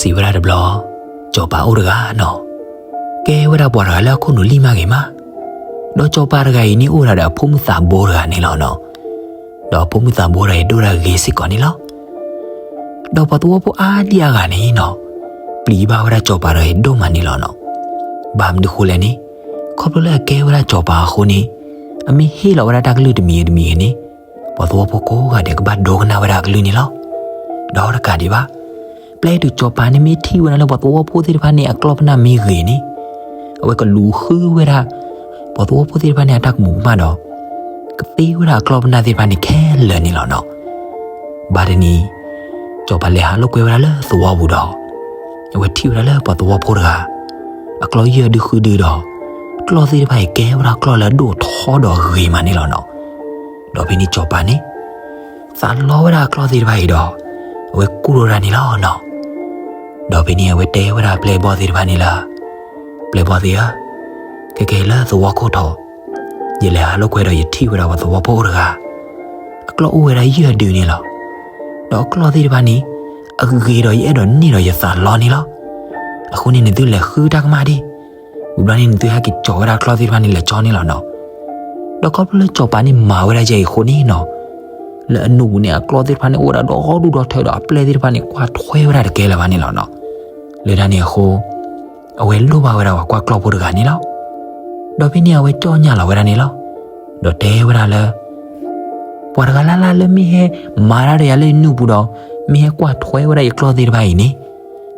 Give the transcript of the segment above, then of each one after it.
စံးဝဲဒၣ်တဘျီ, စီၤပၤအိၣ်တဂၤနီၤ, ကဲဝဲဒၣ်ပှၤတဂၤလၢအခိၣ်နူာ်လံမးဂ့ၤမး, ဒီးစီၤပၤတဂၤအံၤန့ၣ်အိၣ်ဝဲဒၣ်ဒီးအဖိမုၣ်သးဘိတဂၤန့ၣ်လီၤနီၤ. ဒီးအဖိမုၣ်သးဘိတဂၤအံၤဒိၣ်ဒၣ်ဂ့ၤစ့ၢ်ကီးန့ၣ်လီၤ. ဒီးပှၤသဝီဖိအါဒံအါဂၤန့ၣ်နီၤ, ပျံၤဘၣ်ဝဲဒၣ်စီၤပၤတဂၤအံၤဒိၣ်မးန့ၣ်လီၤနီၤ. ဘၣ်မနုၤဃိလဲၣ်န့ၣ်, ခီဖျိလၢအကဲဝဲဒၣ်စီၤပၤအဃိန့ၣ်, အမ့ၢ်ဟ့ၣ်လီၤဝဲဒၣ်တၢ်ကလုၢ်တမံၤဂ့ၤတမံၤဂ့ၤန့ၣ်, ပှၤသဝီဖိကိးဂၤဒဲးကဘၣ်ဒိကနၣ်ဝဲဒၣ်အကလုၢ်န့ၣ်လီၤ. ဒီးတကးဒံးဘၣ်, ပျဲတုၤစီၤပၤန့ၣ်မ့ၢ်ထံၣ်ဝဲဒၣ်လၢပှၤသဝီဖိသ့ၣ်တဖၣ်န့ၣ် အကျီၢ်ပနၢ်မ့ၢ်ဂ့ၤန့ၣ်, အဝဲကလူၤဃုဝဲဒၣ် ပှၤသဝီဖိသ့ၣ်တဖၣ်န့ၣ်အတၢ်ကမူးကမၣ်ဒီး, ကသ့ဝဲဒၣ်အကျီၢ်ပနၢ်သ့ၣ်တဖၣ်န့ၣ်ခဲလၢာ်န့ၣ်လီၤနီၤ. ဘၣ်တနံၤ, စီၤပၤလဲၤဟးလိာ်ကွဲဝဲဒၣ်လၢသဝီပူၤဒီး, အဝဲထံၣ်ဝဲဒၣ်လၢပှၤသဝီဖိတဂၤ, အကျီၢ်ယၢၢ်ဒုဃုဒုဒီး, ကျီၢ်သ့ၣ်တဖၣ်အံၤကဲဝဲဒၣ်ကျီၢ်လၢအဒိၣ်ထီဒီးဂ့ၤမးန့ၣ်လီၤနီၤ. ဒီးဖဲန့ၣ်စီၤပၤန့ၣ် သးလီဝဲဒၣ်အကျီၢ်သ့ၣ်တဖၣ်အံၤဒီး, အဝဲကူၣ်ထီၣ်ဝဲဒၣ်န့ၣ်လီၤနီၤ. ဒီးဖဲန့ၣ်အဝဲတဲဝဲဒၣ်ပျဲၢ်ဘီၣ်သ့ၣ်တဖၣ်န့ၣ်လၢ, ပျဲၢ်ဘီၣ်သ့ၣ်ဧၢ, ခဲကဲလၢသဝီခိၣ်ထီၣ်, ယလဲၤဟးလိာ်ကွဲဒီးယထံၣ်ဝဲဒၣ်ပှၤသဝီဖိတဂၤ, အကျီၢ်အိၣ်ဝဲဒၣ်ယဲၢ်ဒုန့ၣ်လီၤ. ဒီးအကျီၢ်သ့ၣ်တဖၣ်န့ၣ်, အဂ့ၤဒီးယအဲၣ်ဒိးန့ၢ်ဒီးယသးလီန့ၣ်လီၤ. အဃိန့ၣ်နသုလဲၤဃုတၢ်ကမၣ်ဒံး, ဝံၤဘျီန့ၣ် နသုဟဲက့ၤကၠီၤဝဲဒၣ်အကျီၢ်သ့ၣ်တဖၣ်န့ၣ်လဲၤကၠီန့ၣ်လီၤနီၤ. ဒီးခီဖျိလၢစီၤပၤန့ၣ်မၤဝဲဒၣ်ယဲအံၤအဃိန့ၣ်နီၤ, လၢအနူၢ်ပူၤန့ၣ် အကျီၢ်သ့ၣ်တဖၣ်န့ၣ်အိၣ်ဝဲဒၣ်ဒီဒူၣ်ဒီထၢဒီး အပျဲၢ်သ့ၣ်တဖၣ်န့ၣ် ကွၢ်ထွဲဝဲဒၣ်တကဲလၢၤဘၣ်န့ၣ်လီၤနီၤ. လၢတၢ်န့ၣ်အဃိ, အဝဲလိၣ်ဘၣ်ဝဲဒၣ်ပှၤကွၢ်ကျီၢ်ဖိတဂၤန့ၣ်လီၤ. ဒီးဖဲန့ၣ်အဝဲကၠီၣ်ညၣ်လီၤဝဲဒၣ်န့ၣ်လီၤ. ဒီးတဲဝဲဒၣ်လၢ ပှၤတဂၤလၢ်လၢ်လၢမ့ၢ်ဟဲမၤတၢ်ဒီးယၤလၢယနူၢ်ပူၤဒီး, မ့ၢ်ဟဲကွၢ်ထွဲဝဲဒၣ်ယကျီၢ်သ့ၣ်တဖၣ်အံၤန့ၣ်,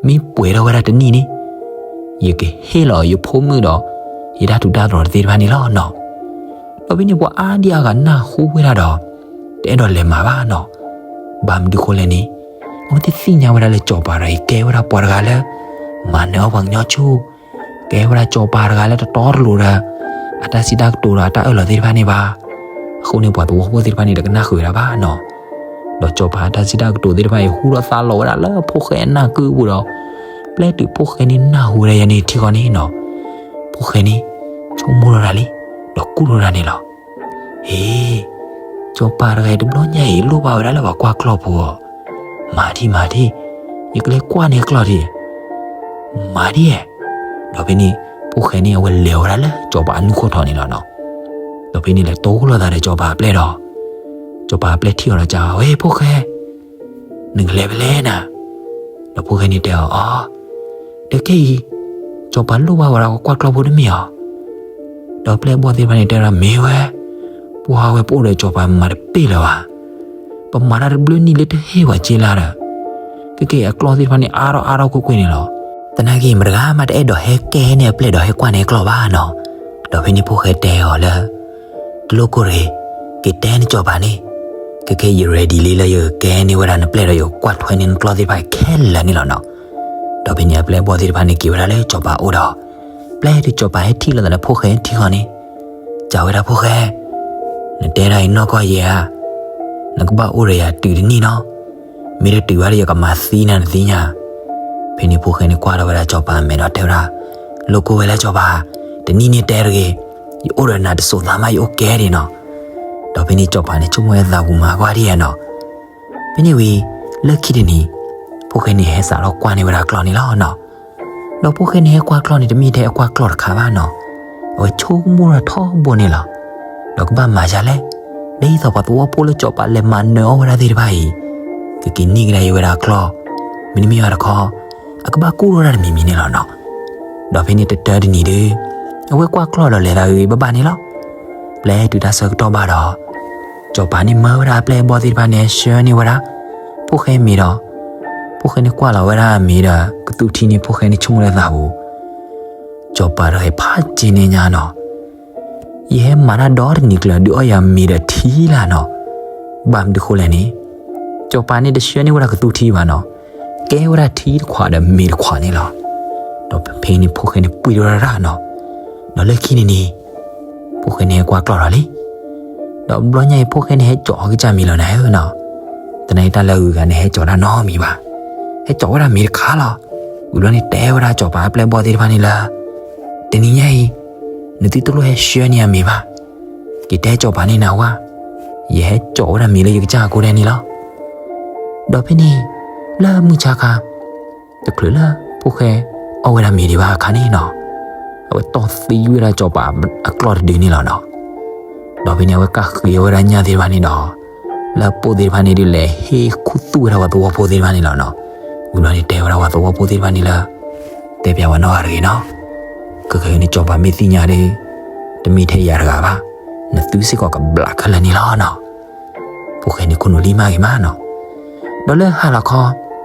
မ့ၢ်ပှဲၤထီၣ်ဝဲဒၣ်တနံၣ်န့ၣ်, ယကဟ့ၣ်လီၤယဖိမုၣ်ဒီး ယတၢ်ထူးတၢ်တီၤသ့ၣ်တဖၣ်န့ၣ်လီၤနီၤ. ဒီးဖဲန့ၣ်ပှၤအါဒံအါဂၤနၢ်ဟူဝဲဒၣ်ဒီး, တအဲၣ်ဒိးလဲၤမၤဘၣ်နီၤ. ဘၣ်မနုၤဃိလဲၣ်န့ၣ်, အဝဲသ့ၣ်သ့ၣ်ညါဝဲဒၣ်လၢစီၤပၤဒီးအံၤ ကဲဝဲဒၣ်ပှၤတဂၤလၢ မၤနၢၤအီၣ်ပှၤကညီဆူၣ်, ကဲဝဲဒၣ်စီၤပၤတဂၤလၢတတီတလိၤဒီး အတၢ်စံးတၢ်ကတိၤဒီးအတၢ်အၢၣ်လီၤသ့ၣ်တဖၣ်န့ၣ်ဘၣ်. အဃိန့ၣ် ပှၤသဝီဖိသ့ၣ်တဖၣ်န့ၣ် တကနၣ်ဃုာ်ဝဲဒၣ်ဘၣ်နီၤ. ဒီးစီၤပၤအတၢ်စံးတၢ်ကတိၤသ့ၣ်တဖၣ်အံၤ ဟူထီၣ်သါလီၤဝဲဒၣ်လၢဖိၣ်ဃဲအနၢ်ကုပူၤဒီး, ပျဲတုၤဖိၣ်ဃဲန့ၣ်နၢ်ဟူဝဲဒၣ်ယဲန့ၣ်ထံဃီန့ၣ်နီၤ, ဖိၣ်ဃဲန့ၣ် ဆိကမိၣ်ထီၣ်ဒၣ်လံ, ဒီးကူၣ်ထီၣ်ဒၣ်န့ၣ်လီၤ. ဟ့, စီၤပၤတဂၤအံၤတဘျီညါအံၤ လိၣ်ဘၣ်ဝဲဒၣ်လၢပှၤကွၢ်ကျီၢ်ဖိအီၤ, မၤထံၣ်မၤထံၣ်, ယကလဲၤကွၢ်န့ၢ်အကျီၢ်ဒံး, မၤဒ်ဧဲ. ဒီးဖဲန့ၣ် ဖိၣ်ဃဲန့ၣ် အဝဲလဲၤဝဲဒၣ်လၢစီၤပၤအနူၢ်ခိၣ်ထီၣ်န့ၣ်လီၤနီၤ. ဒီးဖဲန့ၣ်လဲၤတိၢ်လိာ်သးဒီးစီၤပၤအပျဲၢ်ဒီး, စီၤပၤအပျဲၢ်ထံၣ်အီၤဒီးစံးဝဲ, ဖိၣ်ဃဲ, နကလဲၤဖဲလဲၣ်နၤ. ဒီးဖိၣ်ဃဲန့ၣ်တဲအီၤ, အီ, ဒီးခဲအံၤ စီၤပၤလိၣ်ဘၣ်ဝဲဒၣ်ပှၤကွၢ်ကျီၢ်ဖိတမ့ၢ်ဧါ. ဒီးပျဲၢ်ဘီၣ်သ့ၣ်တဖၣ်န့ၣ်တဲဒၣ် မ့ၢ်ဝဲ, ပှၤဝဲပအိၣ်ဒီးစီၤပၤမၤတပ့ၢ်လၢၤဘၣ်. ပမၤတၢ်တဘျုးနံၣ်လၢတဟ့ၣ်ပှၤက့လၢဒီး, ကက့အကျီၢ်သ့ၣ်တဖၣ်န့ၣ်အါထီၣ်အါထီၣ်ကွ့ၢ်ကွ့ၢ်န့ၣ်လီၤ. သနာ်က့မတဂၤမးတအဲၣ်ဒိးဟဲကဲန့ၢ်အပျဲၢ်ဒီးဟဲကွၢ်န့ၢ်အကျီၢ်ဘၣ်နီၤ. ဒီးဖဲန့ၣ်ဖိၣ်ဃဲတဲအီၤလၢ တလိၣ်ကိၢ်ရ့, က့ၤတဲန့ၢ်စီၤပၤန့ၣ်, ခဲကဲယ ready လံလၢယကကဲန့ၢ်ဝဲဒၣ်နပျဲၢ်ဒီးယကကွၢ်ထွဲန့ၢ်နကျီၢ်သ့ၣ်တဖၣ်ခဲလၢာ်န့ၣ်လီၤနီၤ. ဒီးဖဲန့ၣ်အပျဲၢ်ဘီၣ်သ့ၣ်တဖၣ်န့ၣ်က့ၤဝဲဒၣ်လၢစီၤပၤအိၣ်ဒီး, ပျဲတုၤစီၤပၤဟဲထံၣ်လိာ်သးဒီးဖိၣ်ဃဲထံဃီန့ၣ်, စံးဝဲဒၣ်ဖိၣ်ဃဲ, နတဲဒၣ်အံၤနီၢ်ကီၢ်ယဲဧါ, နကဘၣ်အိၣ်ဒီးယၤတုၤတနံၣ်နီၤ. မ့ၢ်တတုၤဘၣ်ဒီးယကမၤသံနၤနသ့ၣ်ညါ. ဖဲန့ၣ်ဖိၣ်ဃဲန့ၣ်ကွၢ်လီၤဝဲဒၣ်စီၤပၤအမဲာ်ဒီးတဲဝဲဒၣ်, လိၣ်ကိၢ်ဝဲလၢစီၤပၤ, တနံၣ်န့ၣ်တဲတဂ့ၤ, ယအိၣ်ဒီးနၤတစိၤသးမးယအိၣ်ကဲဒံးနီၤ. ဒီးဖဲန့ၣ်စီၤပၤန့ၣ် ဆိကမိၣ်ဝဲသးပူၤမၤကွၢ်ဒ်ယဲနီၤ. ဖဲန့ၣ်ဝံၤ, လၢခံတနံၤ, ဖိၣ်ဃဲန့ၣ်ဟဲစးထီၣ်ကွၢ်န့ၢ်ဝဲဒၣ်ကျီၢ်န့ၣ်လီၤနီၤ. ဒီးဖိၣ်ဃဲန့ၣ်ဟဲကွၢ်ကျီၢ်န့ၣ် တမ့ၢ်ထဲဟဲကွၢ်ကျီၢ်တခါဘၣ်နီၤ. အဝဲဆိကမိၣ်ထီၣ်ထီဘိန့ၣ်လီၤ. ဒီးကဘၣ်မၤယၤလဲၣ်, ဒ်သိးပှၤသဝီဖိလၢစီၤပၤလဲၤမၤနၢၤအီၣ်ဝဲဒၣ်သ့ၣ်တဖၣ်အံၤ, ကက့ၤန့ၢ်ကဒါအီၤဝဲဒၣ်ကျီၢ်, မ့တမ့ၢ်ဘၣ်တခီ, အကဘၣ်ကူၣ်ထီၣ်ဝဲဒၣ်တမံၤမံၤန့ၣ်လီၤနီၤ. ဒီးဖဲန့ၣ်တတၢတနံၤဒီး, အဝဲကွၢ်ကျီၢ်ဒီးလဲၤသးဂ့ၤဂ့ၤဘၣ်ဘၣ်န့ၣ်လီၤ. ပျဲတုၤတၢ်ဆၢကတီၢ်ဘၣ်ဒီး, စီၤပၤန့ၣ်မၢဝဲဒၣ်အပျဲၢ်အဘီၣ်သ့ၣ်တဖၣ်န့ၣ် ဆှၢန့ၢ်ဝဲဒၣ်, ဖိၣ်ဃဲမ့ၤဒီး, ဖိၣ်ဃဲန့ၣ်ကွၢ်လီၤဝဲဒၣ်အမ့ၤဒီး ကသူထံန့ၣ် ဖိၣ်ဃဲန့ၣ်ဆိကမိၣ်လၢသးပူၤ, စီၤပၤဒီးဟဲဖးက့ၤန့ၢ်ညါနီၤ. ယဟဲမၤတၢ်ဒီတနံၤကျၢၤ ဒုးအီၣ်ယၤမ့ၤဒီးထံလၢ်နီၤ. ဘၣ်မနုၤဃိလဲၣ်န့ၣ်, စီၤပၤန့ၣ်တဆှၢန့ၢ်ဝဲဒၣ်ကသူထံဘၣ်နီၤ. ကဲဝဲဒၣ်ထံတခွးဒီးမ့ၤတခွးန့ၣ်လီၤ. ဒီးဖဲန့ၣ်ဖိၣ်ဃဲန့ၣ်ပှံၢ်ထီၣ်ဝဲဒၣ်နီၤ. ဒီးလၢခံန့ၣ်န့ၣ်, ဖိၣ်ဃဲန့ၣ်ဟဲကွၢ်ကျီၢ်ဒီးလံ. ဒီးဘျီညါအံၤ ဖိၣ်ဃဲန့ၣ်ဟဲကၠီၤအီၣ်ကစၢ်မ့ၤလီၤနၤဧၢနီၤ. သနာ်က့တၢ်လၢအဂုၤအဂၤန့ၣ် ဟဲကၠီၤတၢ်နီတမံၤဘၣ်. ဟဲကၠီၤဝဲဒၣ်မ့ၤတခါလီၤ. ဝံၤဘျီန့ၣ်တဲဝဲဒၣ်စီၤပၤအပျဲၢ်အဘီၣ်သ့ၣ်တဖၣ်န့ၣ်လၢ, တနံၤညါအံၤ, နသုတလိၣ်ဟဲဆှၢန့ၢ်ယၤမ့ၤဘၣ်. က့ၤတဲစီၤပၤန့ၣ်နၤဝဲ, ယဟဲကၠီၤဝဲဒၣ်မ့ၤလၢယကစၢ်အဃိဒဲးန့ၣ်လီၤ. ဒီးဖဲန့ၣ်, လၢမုၢ်ဆါခါ, တချုးလၢဖိၣ်ဃဲအီၣ်ဝဲဒၣ်မ့ၤဒံးဘၣ်အခါန့ၣ်နီၤ, အဝဲတီၢ်သံဝဲဒၣ်စီၤပၤအကျီၢ်တဒုန့ၣ်လီၤနီၤ. ဒီးဖဲန့ၣ် အဝဲကၣ်ဃ့အီၣ်ဝဲဒၣ်ညၣ်သ့ၣ်တဖၣ်န့ၣ်ဒီး လၢပိၢ်သ့ၣ်တဖၣ်န့ၣ်ဒုး လဲၤဟ့ၣ်ခူသူၣ်ဝဲဒၣ်ပှၤသဝီဖိသ့ၣ်တဖၣ်န့ၣ်လီၤနီၤ. ဝံၤဘျီန့ၣ် တဲဝဲဒၣ်ပှၤသဝီဖိသ့ၣ်တဖၣ်န့ၣ်လၢ တဲပၠးဝဲနီတဂၤတဂ့ၤနီၤ. ခဲကနံၣ်အံၤန့ၣ် စီၤပၤမ့ၢ်သ့ၣ်ညါဒီး တမ့ၢ်ထဲယၤတဂၤဘၣ်, နသုစ့ၢ်ကီးကဘျးခဲလၢာ်န့ၣ်လီၤနီၤ. ဖိၣ်ဃဲန့ၣ် ခိၣ်နူာ်လံမးဂ့ၤမးနီၤ. ဒီးလၢဟါလီၤခီ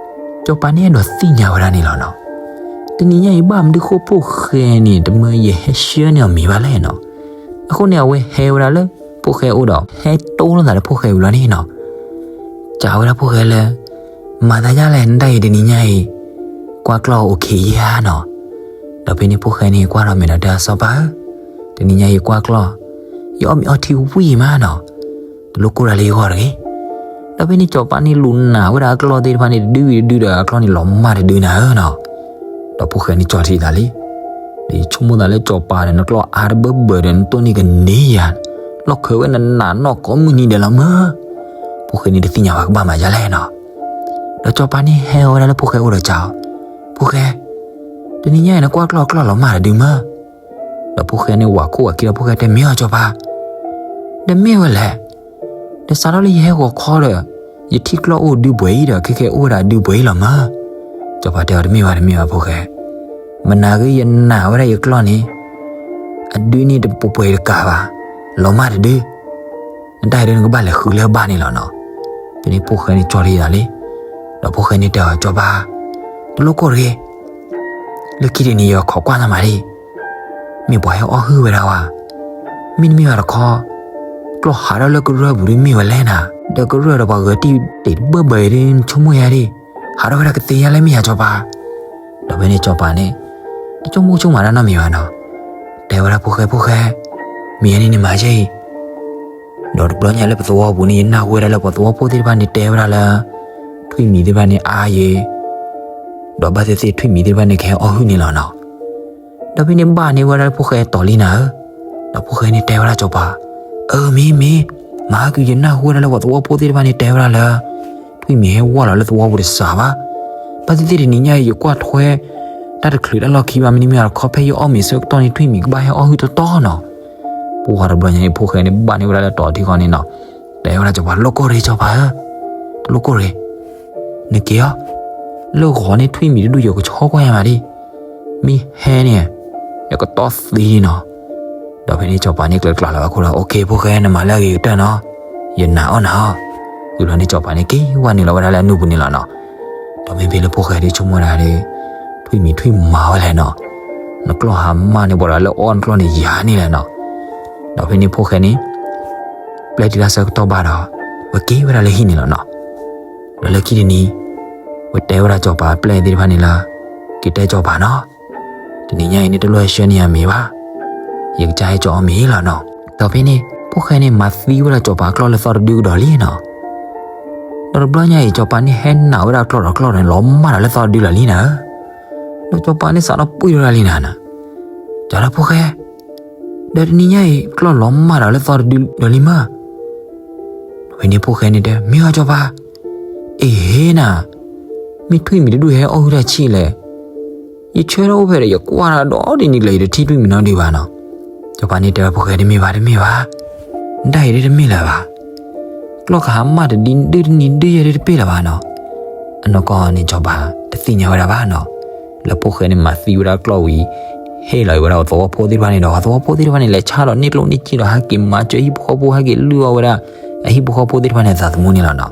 စီၤပၤန့ၣ်အဲၣ်ဒိးသ့ၣ်ညါဝဲဒၣ်န့ၣ်လီၤနီၤ. တနံၤညါအံၤ ဘၣ်မနုၤဃိဖိၣ်ဃဲန့ၣ် တမၢယဟဲဆှၢန့ၢ်အီၤမ့ၤဘၣ်လဲၣ်နီၤ. အဃိန့ၣ် အဝဲဟဲဝဲဒၣ်လၢဖိၣ်ဃဲအအိၣ်ဒီး ဟဲတိလိာ်သးဒီးဖိၣ်ဃဲဝံၤလီၤန့ၣ်နီၤ. စံးဝဲဒၣ်ဖိၣ်ဃဲလၢ မၤသးဒ်လဲၣ် နဒၣ်အံၤတနံၤညါအံၤ ကွၢ်ကျီၢ်အိၣ်ခ့ယါနီၤ. ဒီးဖဲန့ၣ်ဖိၣ်ဃဲန့ၣ် ကွၢ်ထီၣ်မဲာ်ဒီးတဲ စီၤပၤဧၢ, တနံၤညါအံၤကွၢ်ကျီၢ် ယအီၣ်မ့ၤအီထံဝံၣ်မးနီၤ, တလိၣ်ကိၢ်တၢ်လၢယဂီၢ်တဂ့ၤ. ဒီးဖဲန့ၣ်စီၤပၤန့ၣ်လူၤနာ်ဝဲဒၣ်အကျီၢ်သ့ၣ်တဖၣ်န့ၣ် တဒုဝံၤတဒုဒီး အကျီၢ်န့ၣ်လီၤမၢ်တဒုနၤဧၢနီၤ. ဒီးဖိၣ်ဃဲန့ၣ်ကၠီထံသးလံ, ဒီးယဆိကမိၣ်သးလၢစီၤပၤဒီး နကျီၢ်အါတဘၢဘၢဒီး နတိၢ်န့ၢ်ကန့ၢ်ယၤ, လီၢ်ခၢးဝဲနနာ်နီၢ်ကိးမုၢ်နံၤဒဲးလီၤမၢ်. ဖိၣ်ဃဲန့ၣ်တသ့ၣ်ညါဘၣ်ကဘၣ်မၤဒ်လဲၣ်နီၤ. ဒီးစီၤပၤန့ၣ်ဟဲဝဲဒၣ်လၢဖိၣ်ဃဲအိၣ်ဒီးစံး, ဖိၣ်ဃဲ, တနံၤညါအံၤ နကွၢ်ကျီၢ်အကျီၢ်လီၤမၢ်တဒုမၢ်. ဒီးဖိၣ်ဃဲန့ၣ်ဝးခိၣ်ဝးခံဒီးဖိၣ်ဃဲတဲ မ့ၢ်အီၤစီၤပၤ, တမ့ၢ်ဝဲလဲၣ်, တစးထီၣ်လၢယဟဲဂီၤခီဒီး ယထံၣ်ကျီၢ်အိၣ်ဒုပှဲၤအံၤဒီး ခဲကဲအိၣ်ဝဲဒၣ်ဒုပှဲၤအံၤလီၤမၢ်. စီၤပၤတဲအီၤ တမ့ၢ်ဘၣ်တမ့ၢ်ဘၣ်ဖိၣ်ဃဲ, မနၤဂ့ၤယနာ်ဝဲဒၣ်ယကျီၢ်န့ၣ် အဒုန့ၣ်တပှဲၤပှဲၤတကးဘၣ်, လီၤမၢ်တဒု နတၢ်အံၤဒ်နကဘၣ်လဲၤဃုလၢဘၣ်န့ၣ်လီၤနီၤ. ဖဲန့ၣ်ဖိၣ်ဃဲန့ၣ်ကၠီထံသးလံ, ဒီးဖိၣ်ဃဲန့ၣ်တဲအီၤ စီၤပၤ, တလိၣ်ကိၢ်တဂ့ၤ, လၢခံတနံၤယခိးကွၢ်နၤမးလံ, မ့ၢ်ပှၤဟဲအီၣ်ဟုၣ်ဝဲဒၣ်ဝဲ, မ့တမ့ၢ်ဘၣ်တခီ ကျီၢ်ဟးထီၣ်လၢကရၢၢ်ပူၤဒ်မ့ၢ်ဝဲလဲၣ်နၤ, ဒီးကရၢၢ်ဒီးပှၤဂဲၤတံၢ်တ့ၢ်တဘၢဘၢအံၤဒ်နဆိကမိၣ်ယါဒ်, ဟးထီၣ်ဝဲဒၣ်ကသ့ယါလၢမ့ၢ်ယါစီၤပၤ. ဒီးဖဲန့ၣ်စီၤပၤန့ၣ် တဆိကမိၣ်ဆိကမးတၢ်နီတမံၤဘၣ်နီၤ, တဲဝဲဒၣ်ဖိၣ်ဃဲဖိၣ်ဃဲ, မ့ၢ်ယါန့ၣ်န့ၣ်မၤယဲအံၤ ဒီးတဘျီညါလၢပသဝီပူၤန့ၣ် ယနၢ်ဟူဝဲဒၣ်လၢပှၤသဝီဖိသ့ၣ်တဖၣ်န့ၣ် တဲဝဲဒၣ်လၢ ထွံၣ်မံၤသ့ၣ်တဖၣ်န့ၣ်အါယဲ, ဒီးဘၣ်သ့ၣ်သ့ၣ်ထွံၣ်မံၤသ့ၣ်တဖၣ်န့ၣ် ကဟဲအီၣ်ဟုၣ်န့ၣ်လီၤနီၤ. ဒီးဖဲန့ၣ်ဘၣ်န့ၢ်ဝဲဒၣ်လၢဖိၣ်ဃဲတီၤလံနၤဧၢ. ဒီးဖိၣ်ဃဲန့ၣ်တဲဝဲဒၣ်စီၤပၤ, အၢ မ့ၢ်မ့ၢ်, မၤဟါက့ၤ ယနၢ်ဟူဝဲဒၣ်လၢပှၤသဝီဖိသ့ၣ်တဖၣ်န့ၣ် တဲဝဲဒၣ်လၢ ထွံၣ်မံၤဟဲဝီၢ်လီၤလၢသဝီပူၤတစှၤဘၣ်. ဘၣ်သ့ၣ်သ့ၣ်တနံၤညါအံၤ ယကွၢ်ထွဲ တၢ်တချုးတၢ်လီၢ်ခံဘၣ် မ့တမ့ၢ်တခီ ဖဲယအီၣ်မ့ၤဆၢကတီၢ်န့ၣ် ထွံၣ်မံၤကဘၣ်ဟဲအီၣ်ဟုၣ်တီတီနီၤ. ပှၤတဘျီညါန့ၣ် ဖိၣ်ဃဲန့ၣ် ဘၣ်န့ၢ်ဝဲဒၣ်လၢတီၤထံဃီန့ၣ်နီၤ, တဲဝဲဒၣ်စီၤပၤ လိၣ်ကိၢ်ရ့ၣ်စီၤပၤဧၢ, တလိၣ်ကိၢ်ရ့ၣ်, နက့ၤအီၤ, လၢဂီၤန့ၣ်ထွံၣ်မံၤတဒူၣ် ယကဆီကွၢ်ယါမးဒံး, မ့ၢ်ဟဲန့ၣ် ယကတီၢ်သံနီၤ. ဒီးဖဲန့ၣ်စီၤပၤန့ၣ်ကျဲးကျးလီၤဝဲခိၣ်ဒီး အိၣ်ခ့ ဖိၣ်ဃဲ နမၤလၢအဂ့ၤကတၢၢ်နီၤ, ယနာ်အီၣ်နၤအီၤ. ဝံၤလီၤန့ၣ်စီၤပၤန့ၣ်က့ၤဝဲနုာ်လီၤဝဲဒၣ်လၢအနူၢ်ပူၤန့ၣ်လီၤနီၤ. ဒီးမ့မ့ၢ်လၢဖိၣ်ဃဲဒ်ဆိကမိၣ်ဒၣ်ဒီး ထွံၣ်မံၤထွံၣ်မၤဝဲလဲၣ်နီၤ, နကျီၢ်ဟးမၢ်န့ၣ် ပှၤဒီးလၢအီၣ်နကျီၢ်န့ၣ်ယၤန့ၣ်လဲၣ်နီၤ. ဒီးဖဲန့ၣ်ဖိၣ်ဃဲန့ၣ် ပျဲတုၤတၢ်ဆၢကတီၢ်ဘၣ်ဒီး ဝဲက့ၤဝဲဒၣ်လၢဟံၣ်န့ၣ်လီၤနီၤ. ဒီးလၢခံတနံၤ ဝဲတဲဝဲဒၣ်စီၤပၤအပျဲၢ်သ့ၣ်တဖၣ်န့ၣ်လၢ က့ၤတဲစီၤပၤနီၤ, တနံၤညါအံၤန့ၣ် တလိၣ်ဟဲဆှၢန့ၢ်ယၤမ့ၤဘၣ်, ယကစၢ်ဟဲကၠီအီၣ်မ့ၤလီၤနီၤ. ဒီးဖဲန့ၣ် ဖိၣ်ဃဲန့ၣ် မၤသံဝဲဒၣ်စီၤပၤအကျီၢ်လၢသီတဒုကဒီးလံနီၤ. ဒီးတဘျီညါအံၤ စီၤပၤန့ၣ်ဟဲနာ်ဝဲဒၣ်ကျီၢ်ဒီးကျီၢ်န့ၣ် လီၤမၢ်ဒီးလၢသီတဒုလီၤလံနၤဧၢ. ဒီးစီၤပၤန့ၣ်စးထီၣ်ပှံၢ်ထီၣ်ဒၣ်လံနၤ, ကဒီးဖိၣ်ဃဲ, ဒီးတနံၤညါအံၤ ကျီၢ်လီၤမၢ်ဒီးလၢသီတဒုဒီးလံမၢ်. ဖဲန့ၣ်ဖိၣ်ဃဲန့ၣ်တဲ မ့ၢ်အီၤစီၤပၤ, အ့ဟ့နၤ, မ့ၢ်ထွံၣ်မံၤတဒူၣ်ဟဲအီၣ်ဟုၣ်တၢ်ဆံးလဲၣ်. ယဆၢထၢၣ်အိၣ်ဖဲဒီး ယကွၢ်တၢ်ဒီးဒ်န့ၣ်ကျၢၤ ယတထံၣ်ထွံၣ်မံၤနီတဒုဘၣ်နီၤ. စီၤပၤန့ၣ်တဲဝဲဖိၣ်ဃဲ တမ့ၢ်ဘၣ် တမ့ၢ်ဘၣ်, နတၢ်အံၤဒ်တမ့ၢ်လၢၤဘၣ်. ကျီၢ်ကဟးမၢ်တဒုဒုတနံၤဒုယဲၢ်ဒ်တပ့ၢ်လၢၤဘၣ်နီၤ. အနီၢ်ကီၢ်န့ၣ် စီၤပၤတသ့ၣ်ညါဝဲဒၣ်ဘၣ်နီၤ. လၢဖိၣ်ဃဲန့ၣ်မၤသံဝဲဒၣ်ကျီၢ်ဝံၤ ဟ့ၣ်လီၤအံၤဝဲဒၣ်သဝီဖိသ့ၣ်တဖၣ်န့ၣ်ဒီး သဝီဖိသ့ၣ်တဖၣ်န့ၣ် လဲၤဆါဒီးန့ၢ်ကျိၣ်န့ၢ်စ့ဒီး ဟဲက့ၤမၤစၢၤဟံၣ်ဖိဃီဖိ ဟဲက့ၤလုၢ်အီၣ်ဝဲဒၣ် အဟံၣ်ဖိဃီဖိသ့ၣ်တဖၣ်န့ၣ် အသးသမူန့ၣ်လီၤနီၤ.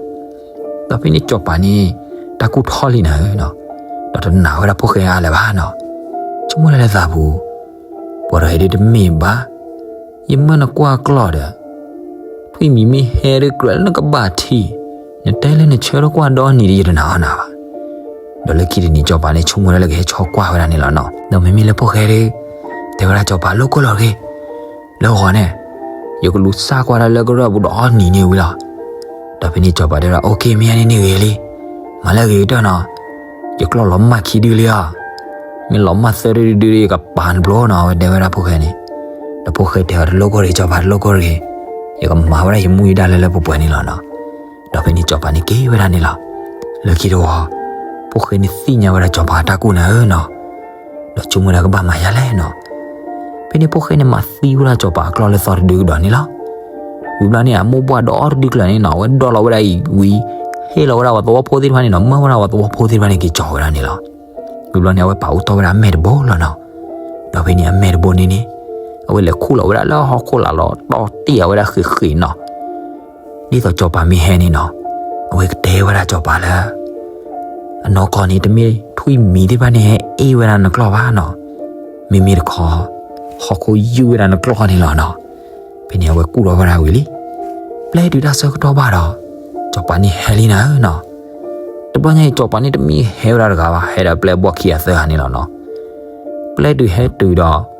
ဒီးဖဲန့ၣ်စီၤပၤန့ၣ် တၢ်ကူၣ်ထီၣ်လံနၤဧၢနီၤ, ဒီးတနာ်ဝဲဒၣ်ဖိၣ်ဃဲအါလၢၤဘၣ်နီၤ. ဆိကမိၣ်လၢလၢသးပူၤ ပှၤတဂၤဒ်တမ့ၢ်ဘၣ်, ယမၢနကွၢ်ကျီၢ်ဒီး ထွံၣ်မံၤမ့ၢ်ဟဲဒ်ကြၢးလၢနကဘၣ်ထံၣ်, နတဲလၢနဆၢထၢၣ်ကွၢ်ဒီနံၤဒီး ယတနာ်အီၣ်နၤဘၣ်. ဒီးလၢခံတနံၤစီၤပၤန့ၣ် ဆိကမိၣ်လၢလၢကဟဲဆီကွၢ်ဝဲဒၣ်န့ၣ်လီၤနီၤ. ဒီးမ့မ့ၢ်လၢဖိၣ်ဃဲဒီး တဲဝဲဒၣ်စီၤပၤ လိၣ်ကိၢ်လီၤတဂ့ၤ, လၢဂီၤန့ၣ် ယကလူၤစၢ်ကွၢ်ဒၣ်လၢကရၢၢ်ပူၤဒီးအီနံၤန့ၣ်ဝံၤလီၤ. ဒီးဖဲန့ၣ်စီၤပၤတဲဝဲဒၣ် အိၣ်ခ့ မ့ၢ်ယါန့ၣ်န့ၣ်ဂ့ၤလံ, မၤလၢအဂ့ၤကတၢၢ်နီၤ, ယကျီၢ်လီၤမၢ်ခံဒုလံအီၤ, မ့ၢ်လီၤမၢ်သၢဒုဒုဒီး ယကပာ်နဘျီနီၤ ဝဲတဲဝဲဒၣ်ဖိၣ်ဃဲန့ၣ်. ဒီးဖိၣ်ဃဲတဲအီၤ တလိၣ်ကိၢ်တဂ့ၤ စီၤပၤ တလိၣ်ကိၢ်တဂ့ၤ, ယကမၤဝဲဒၣ်ယမူယဒါလၢလၢပှဲၤပှဲၤန့ၣ်လီၤနီၤ. ဒီးဖဲန့ၣ်စီၤပၤန့ၣ်က့ၤဝဲဒၣ်န့ၣ်လီၤ. လၢခံတဝီ ဖိၣ်ဃဲန့ၣ်သ့ၣ်ညါဝဲဒၣ်စီၤပၤအတၢ်ကူၣ်န့ၣ်ဧၢနီၤ, ဒီးဆိကမိၣ်ဒၣ်ကဘၣ်မၤယၤလဲၣ်နီၤ. ဖဲန့ၣ်ဖိၣ်ဃဲန့ၣ်မၤသံဝဲဒၣ်စီၤပၤအကျီၢ်လၢသီတဒုကဒီးန့ၣ်လီၤ. ဝံၤဘျီန့ၣ် အမိၢ်ပှၢ်ဒီးအီၣ်တဒုကျၢၤန့ၣ်နီၤ အဝဲဒိးလီၤဝဲဒၣ်အံၤဝံၤ ဟ့ၣ်လီၤဝဲဒၣ်ပှၤသဝီဖိသ့ၣ်တဖၣ်န့ၣ်နီၤ မၢဝဲဒၣ်ပှၤသဝီဖိသ့ၣ်တဖၣ်န့ၣ်က့ၤကၠီၤဝဲဒၣ်န့ၣ်လီၤ. ဝံၤဘျီန့ၣ် အဝဲပာ်အူတီၢ်ဝဲဒၣ်အမဲာ်တဘိလီၤနီၤ. ဒီးဖဲန့ၣ်အမဲာ်တဘိန့ၣ်န့ၣ် အဝဲလဲၤခူၣ်လီၤဝဲဒၣ်လၢဟီၣ်ခိၣ်လာ်လီၤ တီၢ်တ့ၢ်အဝဲဒၣ်ဃ့ၣ်ဃ့ၣ်နီၤ. ဒ်သိးစီၤပၤမ့ၢ်ဟဲန့ၣ်နီၤ အဝဲကတဲဝဲဒၣ်စီၤပၤလၢ အနီၢ်ကီၢ်န့ၣ် တမ့ၢ်ထွံၣ်မံၤသ့ၣ်တဖၣ်န့ၣ်ဟဲအ့ၣ်ဝဲဒၣ်နကျီၢ်ဘၣ်နီၤ, မ့မ့ၢ်တခီ ဟီၣ်ခိၣ်ယုၢ်ဝဲဒၣ်နကျီၢ်န့ၣ်လီၤနီၤ. ဖဲန့ၣ်အဝဲကူၣ်ထီၣ်ဝဲဒၣ်ဝံၤလံ. ပျဲတုၤတၢ်ဆၢကတီၢ်ဘၣ်ဒီး စီၤပၤန့ၣ်ဟဲလံနၤဧၢနီၤ. တဘျီညါအံၤ စီၤပၤန့ၣ်တမ့ၢ်ဟဲဝဲဒၣ်တဂၤဘၣ် ဟဲဒီးပျဲၢ်ဘီၣ်ခံဂၤသၢဂၤန့ၣ်လီၤနီၤ. ပျဲတုၤဟဲတုၤဒီး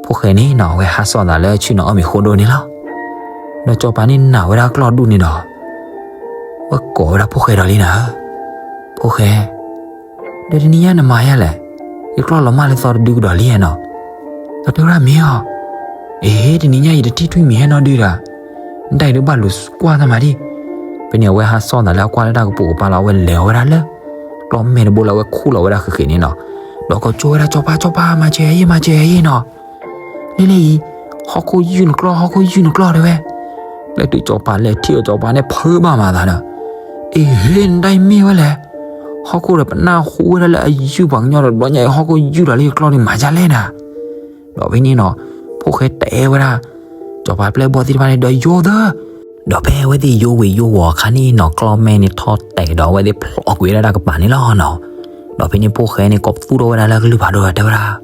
ဖိၣ်ဃဲန့ၣ်နီၤ အဝဲဟးစိာ်သးလၢဆ့ၣ်နီၤအီၣ်မ့ၤဃိဒိၣ်န့ၣ်လီၤ. ဒီးစီၤပၤန့ၣ်နာ်ဝဲဒၣ်ကျီၢ်ဒူၣ်န့ၣ်ဒီး ဝဲကိးဝဲဒၣ်ဖိၣ်ဃဲဒီးလံနၤဧၢ, ဖိၣ်ဃဲ ဒီးတနံၤညါနမၤယၤလဲၣ်, ယကျီၢ်လီၤမၢ်လၢသီတဒုကဒီးလံနီၤ. ဒီးတဲဝဲဒၣ်မ့ၢ်အီၤ, အ့ တနံၤညါယတထံၣ်ထွံၣ်မံၤဟဲနီတဒုဒီး, နတၢ်အံၤဒီးဘၣ်လူၤကွၢ်သးမးဒံး. ဖဲန့ၣ်အဝဲဟးစိာ်သးလၢအကွၢ်လၢတၢ်ကပိာ်ကပၤလီၤ အဝဲလဲၤအီၤဝဲဒၣ်လၢ ကျီၢ်မဲာ်တဘိလၢအဝဲခူၣ်လီၤဝဲဒၣ်ဃ့ၣ်ဃ့ၣ်န့ၣ်နီၤ. ဒီးကိးကၠိဝဲဒၣ်စီၤပၤ စီၤပၤ မၤစၢၤယၤယဲ မၤစၢၤယၤယဲနီၤ. လၢလၢအံၤ ဟီၣ်ခိၣ်ယုၢ်နကျီၢ် ဟီၣ်ခိၣ်ယုၢ်နကျီၢ်တဲဝဲ. ပျဲတုၤစီၤပၤလဲၤထံၣ်အီၤ စီၤပၤန့ၣ်ဖုးဘၣ်မၤသးဒီး, အ့ နတၢ်အံၤမ့ၢ်ဝဲလဲၣ်, ဟီၣ်ခိၣ်ဒီးပနၢ်ဟူဝဲဒၣ်လၢအယုၢ်ပှၤကညီဒီး တဘျီညါအံၤဟီၣ်ခိၣ်ယုၢ်လီၤလၢယကျီၢ်န့ၣ် မၤဒ်လဲၣ်နၤ. ဒီးဖဲန့ၣ်နီၤ ဖိၣ်ဃဲတဲဝဲဒၣ် စီၤပၤပျဲၢ်ဘီၣ်သ့ၣ်တဖၣ်န့ၣ်ဒီး ယိသၢ ဒီးဖဲအဝဲသ့ၣ်ယိဝ့ၤယိဝီၤအခါန့ၣ်နီၤ ကျီၢ်မဲာ်န့ၣ်ထီၣ်တဲာ်ဒီးအဝဲသ့ၣ်ဖျိးကွံာ်ဝဲဒၣ်တၢ်ကပၤန့ၣ်လီၤနီၤ. ဒီးဖဲန့ၣ်ဖိၣ်ဃဲန့ၣ် ကိးပသူထီၣ်ဝဲဒၣ်လၢကလုၢ်ဖးဒိၣ်ဒီးတဲဝဲဒၣ်,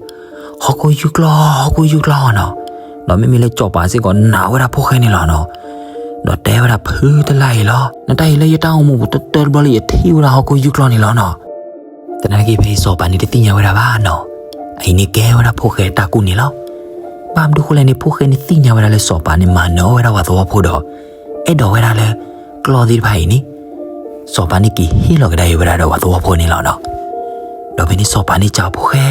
ဟီၣ်ခိၣ်ယုၢ်ကျီၢ် ဟီၣ်ခိၣ်ယုၢ်ကျီၢ်နီၤ. ဒီးမ့မ့ၢ်လၢစီၤပၤစ့ၢ်ကီးနာ်ဝဲဒၣ်ဖိၣ်ဃဲန့ၣ်လီၤနီၤ. ဒီးတဲဝဲဒၣ်ဖုတလၢ်အံၤလီၤ နတၢ်အံၤလၢယတၢ်အိၣ်မူပူၤတတၢၢ်တဘျီလၢ ယထံၣ်ဝဲဒၣ်ဟီၣ်ခိၣ်ယုၢ်ကျီၢ်န့ၣ်လီၤနီၤ. သနာ်က့ဖဲအံၤစီၤပၤန့ၣ်တသ့ၣ်ညါဝဲဒၣ်ဘၣ်နီၤ. အအံၤန့ၣ်ကဲဝဲဒၣ်ဖိၣ်ဃဲတၢ်ကူၣ်န့ၣ်လီၤ. ဘၣ်မနုၤဃိလဲၣ်န့ၣ် ဖိၣ်ဃဲန့ၣ်သ့ၣ်ညါဝဲဒၣ်လၢစီၤပၤန့ၣ်မၤနၢၤအီၣ်ဝဲဒၣ်ပှၤသဝီဖိဒီး အဲၣ်ဒိးဝဲဒၣ်လၢ ကျီၢ်သ့ၣ်တဖၣ်အံၤန့ၣ် စီၤပၤန့ၣ်က့ၤဟ့ၣ်လီၤကဒါအံၤဝဲဒၣ်ဒီးပှၤသဝီဖိန့ၣ်လီၤနီၤ. ဒီးဖဲန့ၣ်စီၤပၤန့ၣ်စံးဖိၣ်ဃဲ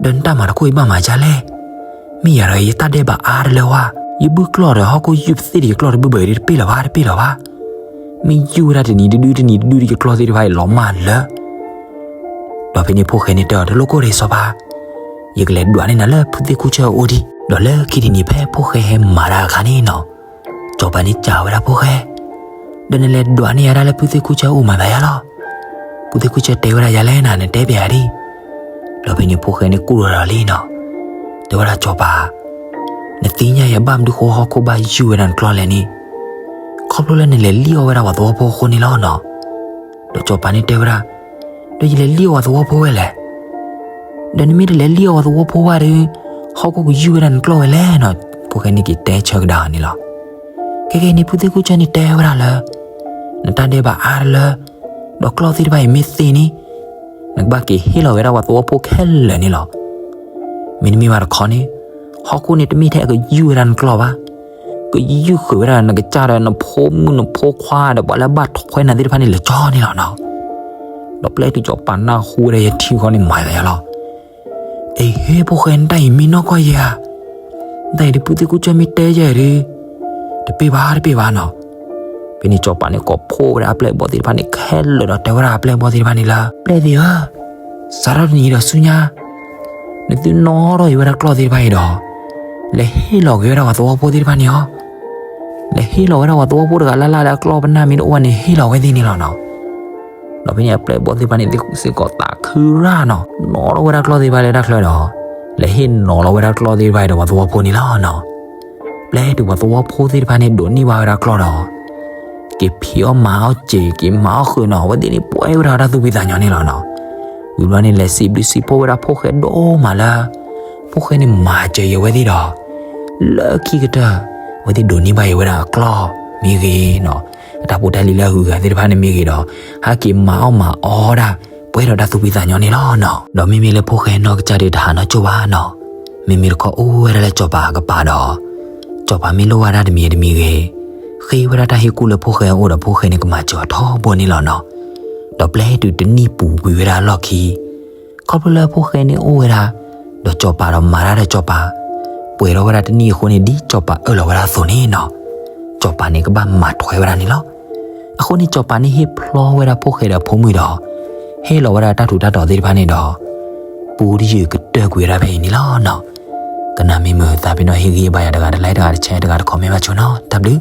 ဒီးနတၢ်မၤတခီအံၤဘၣ်မၤဒ်လဲၣ်. မ့ၢ်ယၤဒီးယတၢ်ဒဲးဘးအါတလၢဝဲ, ယဘုၣ်ကျီၢ်ဒီးဟီၣ်ခိၣ်ယုၢ်ပသ့ၣ်ဒီးယကျီၢ်တဘၣ်ဘၣ်ဒီးတပ့ၢ်လီၤဘၣ် တပ့ၢ်လီၤဘၣ်. မ့ၢ်ယုၢ်ဝဲဒၣ်တနံၤတဒုတနံၤတဒုဒီး ယကျီၢ်သ့ၣ်တဖၣ်အံၤလီၤမၢ်လၢ ဒီးဖဲန့ၣ်ဖိၣ်ဃဲန့ၣ်တဲအီၤ တလိၣ်ကိၢ်ဒံးစီၤပၤ, ယကလဲၤဒွးန့ၢ်နၤလၢဖုသ့ၣ်ခူၣ်ဆၢအအိၣ်ဒံး. ဒီးလၢခံတနံၤဖဲဖိၣ်ဃဲဟဲမၤတၢ်အခါန့ၣ်နီၤ, စီၤပၤန့ၣ်စံးဝဲဒၣ်ဖိၣ်ဃဲ, ဒီးနလဲၤဒွးန့ၢ်ယၤဒၣ်လၢဖုသ့ၣ်ခူၣ်ဆၢအအိၣ်မၤသးယါလီၤ. ဖုသ့ၣ်ခူၣ်ဆၢတဲဝဲဒၣ်ယၤလဲၣ်နၤ နတဲပျးယၤဒံး. ဒီးဖဲန့ၣ်ဖိၣ်ဃဲန့ၣ်ကူၣ်ထီၣ်ဒီးလံနီၤ, တဲဝဲဒၣ်စီၤပၤ, နသ့ၣ်ညါယၤဘၣ်မနုၤဃိဟီၣ်ခိၣ်ဘၣ်ယုၢ်ဝဲဒၣ်နကျီၢ်လဲၣ်န့ၣ်, ခီဖျိလၢနလဲၤလံၣ်အီၣ်ဝဲဒၣ်ပှၤသဝီဖိအဃိန့ၣ်လီၤနီၤ. ဒီးစီၤပၤန့ၣ်တဲဝဲဒၣ်, ဒီးယလဲၤလံၣ်အီၣ်ပှၤသဝီဖိဝဲလဲၣ်. ဒီးနမ့ၢ်တလဲၤလံၣ်အီၣ်ပှၤသဝီဖိဘၣ်ဒီး ဟီၣ်ခိၣ်ကယုၢ်ဝဲဒၣ်နကျီၢ်ဝဲလဲၣ်နီၤ. ဖိၣ်ဃဲန့ၣ်က့ၤတဲဆၢကဒါအီၤန့ၣ်လီၤ. ခဲကနံၣ်အံၤ ဖုသ့ၣ်ခူၣ်ဆၢန့ၣ်တဲဝဲဒၣ်လၢ နတၢ်ဒဲးဘးအါတလၢ, ဒီးကျီၢ်သ့ၣ်တဖၣ်အံၤမ့ၢ်သ့န့ၣ်, နကဘၣ်က့ၤဟ့ၣ်လီၤဝဲဒၣ်ပှၤသဝီဖိခဲလၢာ်န့ၣ်လီၤ. မ့တမ့ၢ်ဘၣ်တခီန့ၣ်, ဟီၣ်ခိၣ်န့ၣ်တမ့ၢ်ထဲကယုၢ်ဝဲဒၣ်နကျီၢ်ဘၣ်, ကယုၢ်ဃုာ်ဝဲဒၣ်နကစၢ်ဒီးနဖိမုၣ်နဖိခွါဒီးပှၤလၢအဘၣ်ထွဲနၤသ့ၣ်တဖၣ်န့ၣ်လၢာ်ကၠီန့ၣ်လီၤနီၤ. ဒီးပျဲတုၤစီၤပၤနၢ်ဟူဝဲဒၣ်ယထံၣ်ဃီန့ၣ်မၤသးယါလီၤ. အ့ဟ့ ဖိၣ်ဃဲ နတၢ်အံၤမ့ၢ်နီၢ်ကီၢ်ယဲဧါ. နတၢ်အံၤဒီးဖုသ့ၣ်ခူၣ်ဆၢမ့ၢ်တဲယဲဒီး, တပ့ၢ်ဘၣ် တပ့ၢ်ဘၣ်နီၤ. ဖဲန့ၣ်စီၤပၤန့ၣ်ကိးဖှိၣ်ဝဲဒၣ်အပျဲၢ်အဘီၣ်သ့ၣ်တဖၣ်န့ၣ်ခဲလၢာ်ဒီးတဲဝဲဒၣ်အပျဲၢ်အဘီၣ်သ့ၣ်တဖၣ်န့ၣ်လၢ ပျဲၢ်သ့ၣ်ဧၢ, စးထီၣ်တနံၤအံၤဒီးဆူညါ နသုနီၣ်ထီၣ်အံၤဝဲဒၣ်ကျီၢ်သ့ၣ်တဖၣ်အံၤဒီး, လဲၤဟ့ၣ်လီၤက့ၤဝဲဒၣ်ပှၤသဝီဖိသ့ၣ်တဖၣ်န့ၣ်လီၤ. လဲၤဟ့ၣ်လီၤဝဲဒၣ်ပှၤသဝီဖိတဂၤလၢ်လၢ်လၢအကျီၢ်ပနၢ်မ့ၢ်တအိၣ်ဘၣ်န့ၣ် ဟ့ၣ်လီၤဝဲသ့ၣ်န့ၣ်လီၤနီၤ. ဒီးဖဲန့ၣ်အပျဲၢ်အဘီၣ်သ့ၣ်တဖၣ်န့ၣ်သ့ၣ်ဃူးစ့ၢ်ကီးသးခုရၣ်နီၤ, နီၣ်ထီၣ်ဝဲဒၣ်ကျီၢ်သ့ၣ်တဖၣ်လၢတၢ်ချၢဒီး, လဲၤဟ့ၣ်နီၤလီၤဝဲဒၣ်ကျီၢ်သ့ၣ်တဖၣ်အံၤဒီးပှၤသဝီဖိန့ၣ်လီၤနီၤ. ပျဲတုၤပှၤသဝီဖိသ့ၣ်တဖၣ်န့ၣ်ဒိးန့ၢ်ဘၣ်ဝဲဒၣ်ကျီၢ်ဒီး, က့ၤဖံးအီၣ်မၤအီၣ်စ့ၤ က့ၤမၤအီၣ်ဃုာ်နီၤ, အဝဲသ့ၣ်န့ၣ်ပှဲၤဝဲဒၣ်တၢ်သူၣ်ဖှံသးညီန့ၣ်လီၤနီၤ. ဝံၤဘျီန့ၣ် လဲၤစံးဘျုးစံးဖှိၣ်ဝဲဒၣ်ဖိၣ်ဃဲဒိၣ်မးလၢ ဖိၣ်ဃဲန့ၣ်မၤစၢၤယဝဲသ့ၣ်ဒီး, လၢခံကတၢၢ် အဝဲသ့ၣ်ဒိးန့ၢ်ဘၣ်ယဝဲဒၣ်အကျီၢ်မ့ၢ်ဂ့ၤနီၤ, အတၢ်ဖိတၢ်လံၤလၢအဂုၤအဂၤသ့ၣ်တဖၣ်န့ၣ်မ့ၢ်ဂ့ၤဒီး, ဟဲက့ၤမၤအီၣ်မၤအီဒၣ် ပှဲၤဒီးတၢ်သူၣ်ဖှံသးညီန့ၣ်လီၤနီၤ. ဒီးမ့မ့ၢ်လၢဖိၣ်ဃဲနီၢ်ကစၢ်ဒုးတဟးနီၢ်ကၠိၣ်ဘၣ်နီၤ, မ့မ့ၢ်တခီအိၣ်ဝဲဒၣ်လၢစီၤပၤအကပၤဒီး, စီၤပၤမ့ၢ်လိၣ်ဝဲဒၣ်တမံၤတမံၤဂ့ၤ, ဃ့ဝဲဒၣ်တၢ်ဟ့ၣ်ကူၣ်လၢဖိၣ်ဃဲအအိၣ်ဒီးဖိၣ်ဃဲန့ၣ်ကမၤစၢၤအီၤထီဘိန့ၣ်လီၤနီၤ. ဒီးပျဲတုၤတနံၣ်ပူၤကွံာ်ဝဲဒၣ်အလီၢ်ခံ ခီဖျိလၢဖိၣ်ဃဲန့ၣ်အိၣ်ဝဲဒၣ် ဒီးစီၤပၤဒီးမၤတၢ်ဒီးစီၤပၤ, ပှဲၤထီၣ်ဝဲဒၣ်တနံၣ်အဃိန့ၣ် ဒ်စီၤပၤအၢၣ်လီၤဝဲဒၣ်အသိးန့ၣ်နီၤ, စီၤပၤန့ၣ်ကဘၣ်မၤထွဲဝဲဒၣ်န့ၣ်လီၤ. အဃိန့ၣ်စီၤပၤန့ၣ်ဟ့ၣ်ဖျီဝဲဒၣ်ဖိၣ်ဃဲဒီးအဖိမုၣ်ဒီး, ဟ့ၣ်လီၤဝဲဒၣ်တၢ်ထူးတၢ်တီၤသ့ၣ်တဖၣ်န့ၣ်ဒီး ပူတယုၢ်ကတၢၢ်ကွံာ်ဝဲဒၣ်ဖဲအံၤန့ၣ်လီၤနီၤ. ကနၣ်မ့ၢ်မုာ်သးပ့ၤနီၣ် ဟ့ၣ်ဂံၢ်ဘါယၤတဂၤတlike တဂၤတshare တဂၤတcommentဘၣ်ဆိနီၤ. တၢ်ဘျုး